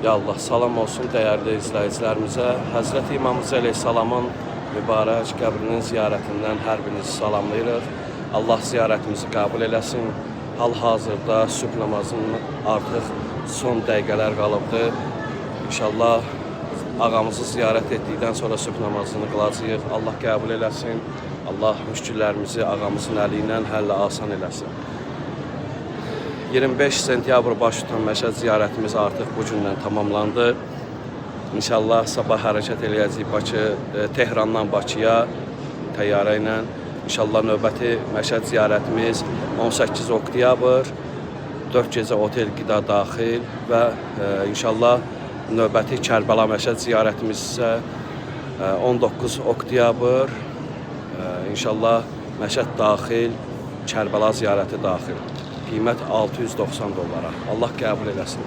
Ya Allah, salam olsun dəyərli izləyicilərimizə. Həzrəti İmam Rza əleyhissalamın mübarək qəbrinin ziyarətindən hər birinizi salamlayırıq. Allah ziyarətimizi qəbul eləsin. Hal-hazırda sübh namazının artıq son dəqiqələr qalıbdır. İnşallah ağamızı ziyarət etdikdən sonra sübh namazını qılacağıq. Allah qəbul eləsin. Allah müşkillərimizi ağamızın əli ilə həll asan eləsin. 25 sentyabr baş tutan Məşəd ziyarətimiz artıq bu gündən tamamlandı. İnşallah sabah hərəkət eləyəcəyik Bakı, Tehrandan Bakıya təyyarə ilə. İnşallah növbəti Məşəd ziyarətimiz 18 oktyabr 4 gecə otel qida daxil və inşallah növbəti Kərbəla Məşəd ziyarətimiz isə 19 oktyabr inşallah Məşəd daxil, Kərbəla ziyarəti daxil. Qiymət 690 dollara. Allah qəbul eləsin.